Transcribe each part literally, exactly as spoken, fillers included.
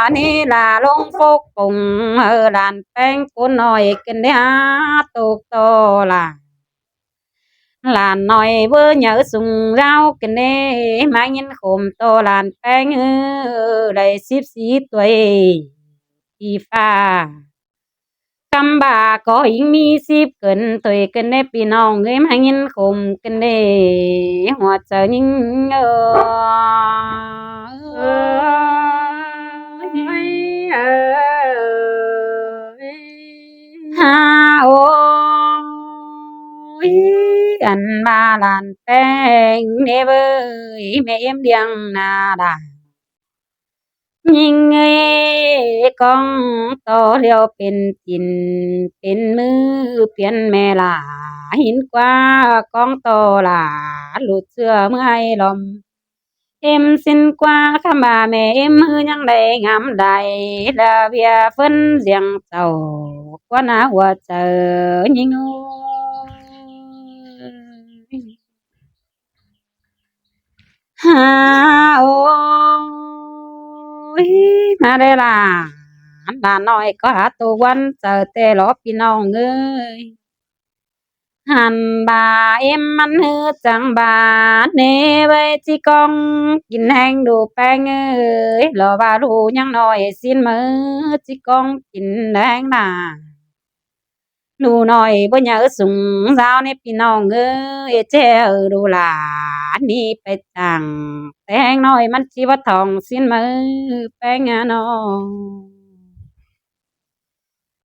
ꞌnị ꞌlạ ꞌlống phốc pông, ơ, ꞌlan ꞌpéng ꞌcốn ꞌnọi ꞌcứn đé hák tốc ꞌto ꞌlạ. ꞌLan ꞌnọi báu nháư sung dáo ꞌcứn đé ꞌmá ꞌnghín khôm ꞌto ꞌlan ꞌpéng, ơ, đảy síp sí ꞌtuối ꞌpi ꞌphạ. ꞌKhắm ꞌva ꞌcọ ín ꞌmí síp cơn ꞌtuối ꞌcứn đé ꞌpi ꞌnọng ꞌhới, ꞌmá ꞌnghín khôm ꞌcứn đé ꞌhụ chaư ꞌnhính ơ. Ha ôi, ăn ꞌva ꞌlan ꞌpéng ꞌnị ꞌvới, ꞌmẹ ꞌếm điêng ꞌna đa. ꞌNhính ơi, cóng ꞌto ꞌlẹo pên tin pên ꞌmứ piến ꞌmẹ ꞌlạ, hín ꞌquá cóng ꞌto ꞌlạ ꞌlụk ꞌchưa ꞌmứa ải ꞌlom. ꞌEm ꞌsịn ꞌquá ꞌkhắm ꞌva ꞌmẹ ꞌếm ꞌhứ ꞌnhắng đảy ngắm đảy, ꞌlạ ꞌviạk ꞌphớn ꞌdiếng chảu ꞌquá ꞌná ꞌhụ chaư ꞌnhính ơi. Ha ôi, ꞌmá đé ꞌlạ, ꞌlạ ꞌnọi ꞌcọ hák tô ꞌquám chaư ꞌtẹ lo ꞌpi ꞌnọng ơi. Hăn ꞌva ꞌếm ꞌmắn ꞌhứ chắng ꞌva ꞌnị ꞌvới, ꞌchí cóng kin ꞌhéng đu ꞌpéng ơi, lo ꞌva ꞌlụk ꞌnhắng ꞌnọi ꞌsịn ꞌmá, ꞌchí cóng kin ꞌhéng ꞌna. ꞌLụk ꞌnọi báu nháư sung dáo ꞌnị ꞌpi ꞌnọng ơi, ꞌchí ꞌhứ đu ꞌlạ ꞌnị pay chắng, ꞌtẹ ꞌhéng ꞌnọi ꞌmắn ꞌchí báu thong ꞌsịn ꞌmá ꞌpéng ꞌnọ.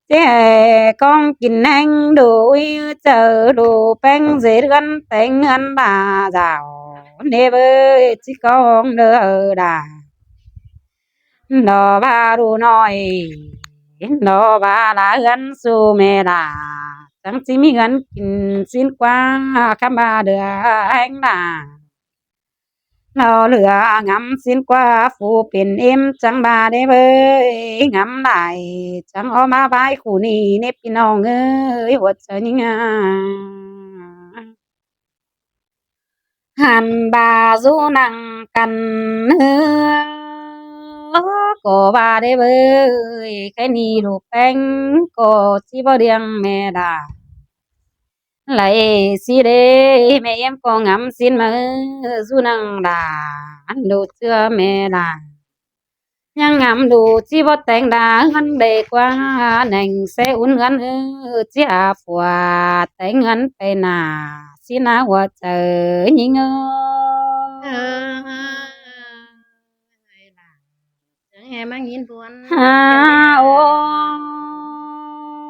ꞌChí ꞌhứ cóng kin ꞌhéng đu ꞌchư đu ꞌpéng ꞌdệt ꞌhướn téng ꞌhướn ꞌva dáo ꞌnị ꞌvới, ꞌchí cóng đu đa. Lo ꞌva ꞌlụk ꞌnọi, lo ꞌva ꞌlạ ꞌhướn su ꞌmẹ ꞌlạ, chắng ꞌchí ꞌmí ꞌhướn kin ꞌsịn ꞌquá ꞌkhắm ꞌva đu ꞌhéng ꞌna. Lo ꞌlưạk ngắm ꞌsịn ꞌquá phủ pên ꞌếm chắng ꞌva đé ꞌvới, ngắm đảy chắng ók ꞌmá bái khu ꞌnị ꞌnị ꞌpi ꞌnọng ơi, ꞌhụ chaư ꞌnhính a. Hăn ꞌva dú nẳng căn ꞌhứ ꞌcọ ꞌva đé ꞌvới, ꞌkhạy ꞌnị ꞌlụk ꞌpéng ꞌcọ ꞌchí báu điêng ꞌmẹ ꞌlạ. Lai ꞌsị đé, ꞌmẹ ꞌếm ꞌcọ ngắm ꞌsịn ꞌmá, dú nẳng đa, ꞌlụk ꞌchưa ꞌmẹ ꞌlạ. ꞌNhắng ngắm đu ꞌchí báu téng đa ꞌhướn đảy ꞌquá, ꞌneng ꞌsé ún ꞌhướn ư, ꞌchí hả phua téng ꞌhướn pay ꞌna, ꞌsịn ꞌná ꞌhụ chaư ꞌnhính ơi. Chắng hé ꞌmá ꞌnghín buôn. Ha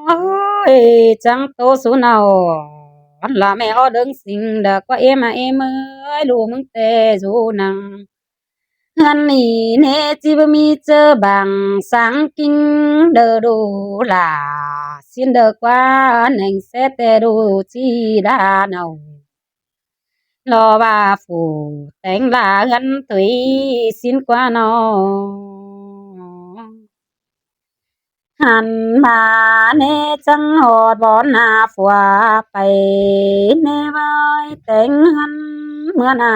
ôi, chắng tô sú nau, ꞌlạ ꞌmẹ ók đớng sính đa ꞌquá ꞌếm a ꞌếm ơi, ꞌlụk ꞌmướng ꞌtẹ dú nẳng ꞌhướn ꞌnị ꞌnị ꞌchí báu ꞌmí ꞌchớ bang sáng kính đaư đu ꞌlạ, ꞌsịn đaư ꞌquá ꞌneng ꞌsé ꞌtẹ đu ꞌchí đa nau. Lo ꞌva phủ téng ꞌlạ ꞌhướn ꞌtoi ꞌsịn ꞌquá ꞌnọ. Hăn ꞌva ꞌnị chắng ꞌhọt bón ꞌna phua pay ꞌnị ꞌvới téng ꞌhướn ꞌmứa ꞌna,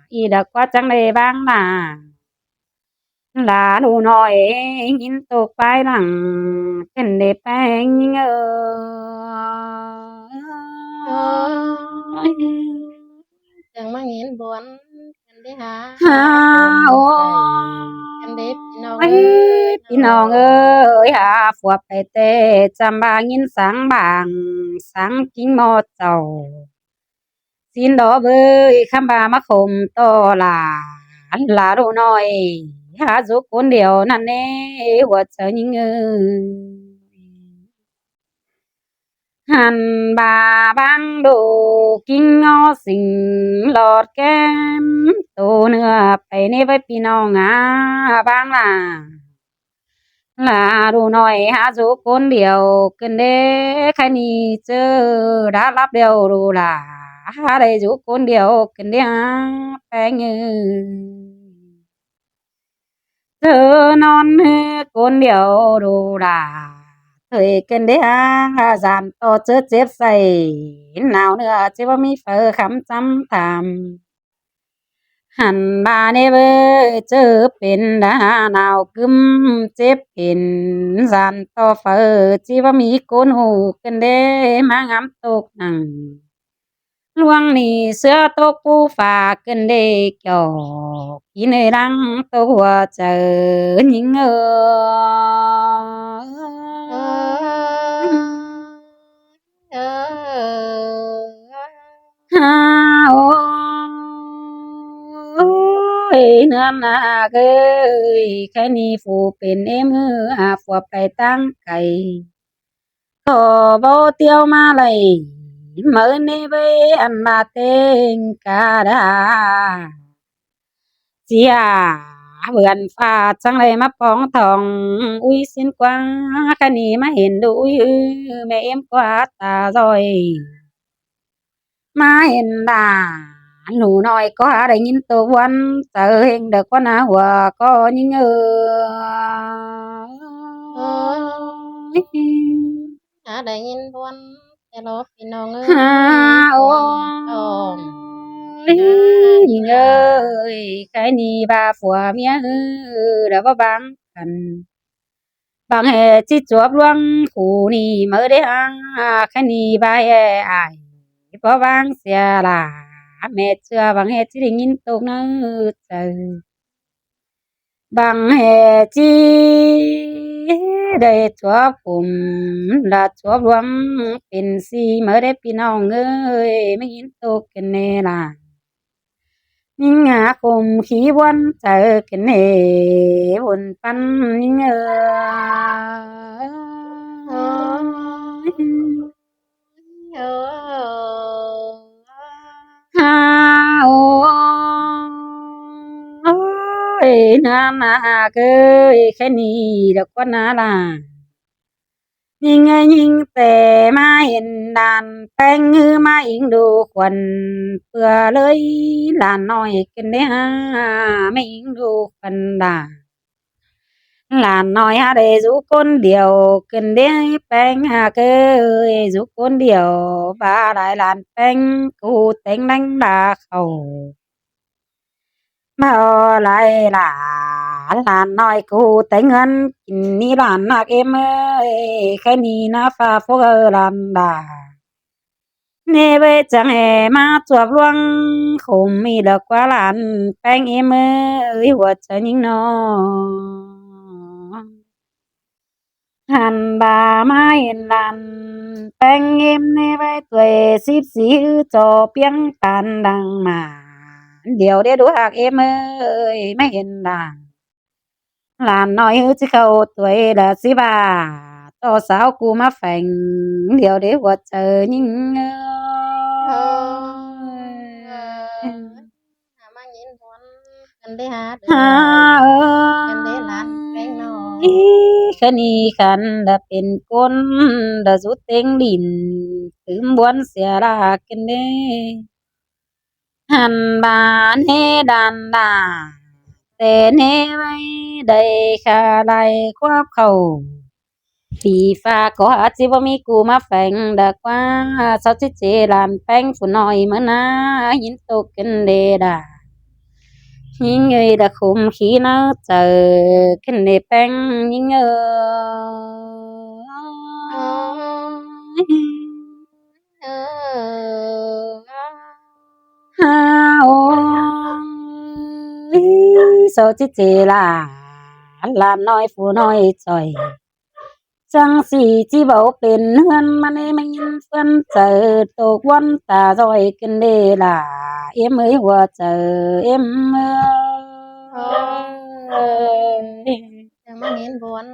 ꞌnị đa ꞌquá chắng đảy ꞌváng ꞌna. ꞌLạ ꞌlụk ꞌnọi ꞌnhính tô pái lăng, ꞌcứn đé ꞌpéng ꞌnhính ơ. Chắng ꞌmá ꞌnghín buôn, ꞌcứn đé hả. Ha ôi, ꞌcứn đé ꞌpi ꞌnọng ơi, ꞌpi ꞌnọng ơi, hả phua pay ꞌtẹ chăm ꞌva ꞌnghín sáng bang, sáng kính ꞌmo chảu. ꞌSịn đó ꞌvới, ꞌkhắm ꞌva ꞌmá khôm ꞌto ꞌlạ, ꞌlạ ꞌlụk ꞌnọi, hả dú cốn điêu ꞌnặn ꞌnị, ꞌhụ chaư ꞌnhính ơi. Hăn ꞌva ꞌváng đu kính ngó sính ꞌlọt kem tô ꞌnưa pay ꞌnị ꞌvới ꞌpi ꞌnọng a, ꞌváng ꞌlạ. ꞌLạ ꞌlụk ꞌnọi hả dú cốn điêu ꞌcứn đé, ꞌkhạy ꞌnị ꞌchớ đá lắp điêu đu ꞌlạ, hả đảy dú cốn điêu ꞌcứn đé hả ꞌpéng ơi. ꞌChớ ꞌnón ꞌhứ cốn điêu đu ꞌlạ, ꞌtoi ꞌcứn đé hả dản ꞌto ꞌchớ chếp say, nao ꞌnưa ꞌchí báu ꞌmí phaư khắm chăm tham. Hẳn ꞌva ꞌnị ꞌvới ꞌchớ pên đa nao ꞌcứm chếp pên, dản ꞌto phaư ꞌchí ꞌva ꞌmí ꞌcốn ꞌhụ ꞌcứn đé ꞌmá ngắm tốc nẳng. ꞌLuống ꞌnị ꞌsứa tốc pú pha ꞌcứn đé, ꞌcọ kí ꞌnị lăng tốc hua chaư ꞌnhính ơi. Ha ôi, ꞌnớ ꞌnạ ơi, khay ꞌnị phủ pên ꞌếm ư, a, phua pay ꞌtáng cay. Khỏ báu ꞌtiếu ꞌmá đảy, máư ꞌnị ꞌvới ăn ꞌva ꞌtếng cá đa. ꞌChí a, bươn pha chắng đảy ꞌmá póng thong, ui ꞌsịn ꞌquá, khay ꞌnị ꞌmá hên đu ui ư, ꞌmẹ ꞌếm ꞌquá ta ꞌdọi. ꞌMá hên đa, ꞌlụk ꞌnọi ꞌcọ đảy ꞌnghín tốc ꞌvón, chaư ꞌhéng đa ꞌquá ꞌná hua ꞌcọ ꞌnhính ơi. Ôi. Hả, đảy ꞌnghín ꞌvón, ê lô ꞌpi ꞌnọng ơi. Ha ôi. Ôi, ꞌnhính ơi, khay ꞌnị ꞌva phua ꞌmía ư, đa ꞌva bang căn. Bang ꞌhế ꞌchí chuốp ꞌluống khủ ꞌnị máư đé hả, khay ꞌnị ꞌva ꞌhế ai, báu bang sia la, ꞌmẹ ꞌchưa bang ꞌhế ꞌchí đảy ꞌnghín tốc ꞌnớ chaư. Bang ꞌhế ꞌchí đảy chuốp khủm, đa chuốp ꞌluống pên ꞌsị máư đé ꞌpi ꞌnọng ơi, ꞌmá ꞌnghín tốc ꞌcứn ꞌnị la. ꞌNhính hả khủm khí ꞌvón chaư ꞌcứn ꞌnị, bun păn ꞌnhính ơi. Ha ôi, ꞌnớ ꞌnạ ơi, khay ꞌnị đa ꞌquá ꞌná la. ꞌNhính ơi, ꞌnhính ꞌtẹ ꞌmá hên lan ꞌpéng ư, ꞌmá ính đu khuôn ꞌpưa ꞌlới lan ꞌnọi ꞌcứn đé hả, ꞌmá ính đu khuôn đa. Lan ꞌnọi hả đảy dú ꞌcốn điêu ꞌcứn đé ꞌpéng hả ơi, dú ꞌcốn điêu ꞌva lai lan ꞌpéng ꞌcú téng đéng đa khảu. Báu lai la, lan ꞌnọi ꞌcú téng ꞌngớn kin ꞌnị lan ꞌnặc ꞌếm ơi, khay ꞌnị ꞌná pha phốc ơ lan đa. ꞌNị ꞌvới chắng ꞌhế ꞌmá chuốp ꞌluống khủm ꞌmí đa ꞌquá lan ꞌpéng ꞌếm ơi, hua chaư ꞌnhính ꞌnọ. Hẳn ꞌva ꞌmá hên lan ꞌpéng ꞌếm ꞌnị ꞌvới ꞌtoi síp sí ư, ꞌchọ ꞌpiếng ꞌtan đăng mả. Điêu đé đuac ꞌếm ơi, ꞌmá hên đa. Lan ꞌnọi ư ꞌchí khảu ꞌtoi đa síp a, ꞌto sáu ꞌcú ꞌmá pheng, điêu đé hua chaư ꞌnhính ơi. Hả, ꞌmá ꞌnghín ꞌvón ꞌcứn đé hả, ha ơi. ꞌCứn đé lan ꞌpéng ꞌnọ. Ê, khay ꞌnị khăn đa pên ꞌcốn, đa dú ꞌtếng đin, tứm ꞌvón sia la ꞌcứn đé. Hẳn ꞌva ꞌnị đan đa, ꞌtẹ ꞌnị ꞌvới đảy khả lai khuốp khảu. Phi pha ꞌcọ hả ꞌchí báu ꞌmí ꞌcú ꞌmá pheng đa ꞌquá, sau ꞌchí ꞌchí lan ꞌpéng phủ ꞌnọi ꞌmá ꞌná, ꞌnhính tốc ꞌcứn đé đa. ꞌNhính ơi, đa khủm khí ꞌnớ chaư ꞌcứn đé ꞌpéng ꞌnhính ơi. Ha ôi, sau ꞌchí ꞌchí la, lan ꞌnọi phủ ꞌnọi ꞌchoi. Chắng ꞌsị ꞌchí báu pên ꞌhướn ꞌmắn ꞌmá ꞌnghín ꞌphớn chaư tốc ꞌvón ta ꞌdọi ꞌcứn đé la, ꞌếm ơi, hua chaư ꞌếm ơi. Chắng ꞌmá ꞌnghín ꞌvón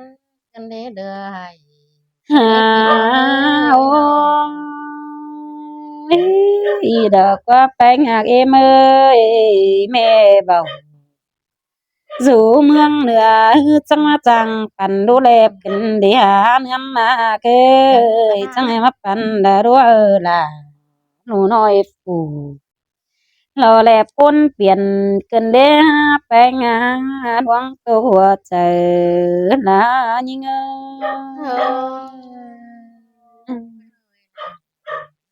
ꞌcứn đé đa hả. Ha ôi, đa ꞌquá ꞌpéng ꞌhặc ꞌếm ơi, ꞌmẹ báu dú ꞌmướng ꞌnưa ư, chắng ꞌmá chắng păn đu ꞌlẹo ꞌcứn đé hả ꞌnưm ꞌnạ ơi, chắng ꞌmá păn đa đu ơ la, ꞌnụ ꞌnọi phủ. Lo ꞌlẹo ꞌcốn piên ꞌcứn đé hả ꞌpéng hả, ꞌluống tốc hua chaư la ꞌnhính ơi.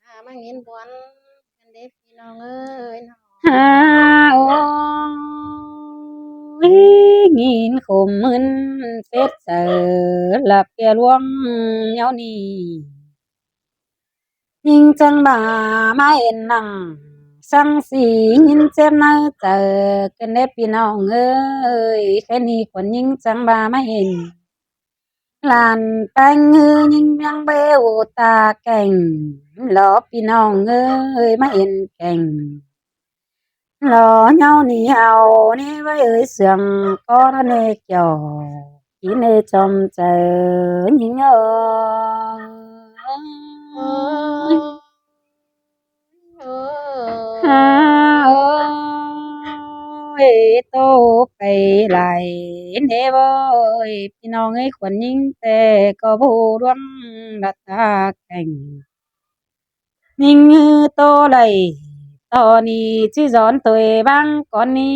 Hả, ꞌmá ꞌnghín ꞌvón ꞌcứn đé ꞌpi ꞌnọng ơi ꞌnọ. À, ôi, ꞌnghín khốm ꞌmưn phết chaư ꞌlạ ꞌpưa ꞌluống ꞌnéo ꞌnị. ꞌNhính chắng ꞌva ꞌmá hên nẳng, săng sí ꞌnghín chếp ꞌnớ chaư, ꞌcợn đé ꞌpi ꞌnọng ơi, khék ꞌnị khuôn ꞌnhính chắng ꞌva ꞌmá hên. Lan ꞌpéng ꞌhứ ꞌnhính ꞌmáng báu ta kẻng, lo ꞌpi ꞌnọng ơi ꞌmá hên kẻng. Lo ꞌnéo ꞌnị hảư ꞌnị ꞌvạy ới sương ꞌcọ ꞌnị kiẻo, ꞌnị ꞌnị chom chaư ꞌnhính ơi. À, ôi, tô pay lai ꞌnị ꞌvới, ꞌpi ꞌnọng ơi khuôn ꞌnhính ꞌtẹ ꞌcọ báu ꞌluống ꞌlạ ta kẻng. ꞌNhính ꞌhứ tô đảy, ꞌto ꞌnị ꞌchí dón ꞌtoi ꞌváng cón ꞌnị,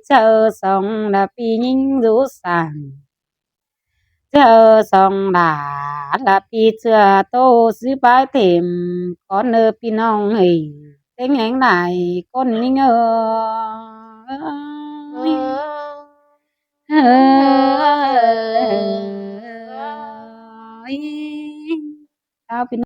ꞌchí hảư song ꞌlạ ꞌpi ꞌnhính dú sảng. ꞌChí hảư song ꞌlạ ꞌlạ ꞌpi ꞌchưa tô ꞌsứ pái thêm, cón ꞌnớ ꞌpi ꞌnọng ơi, ꞌtếng ꞌhéng lai ꞌcốn ꞌnhính ơi. Ơi, ꞌcháo ꞌpi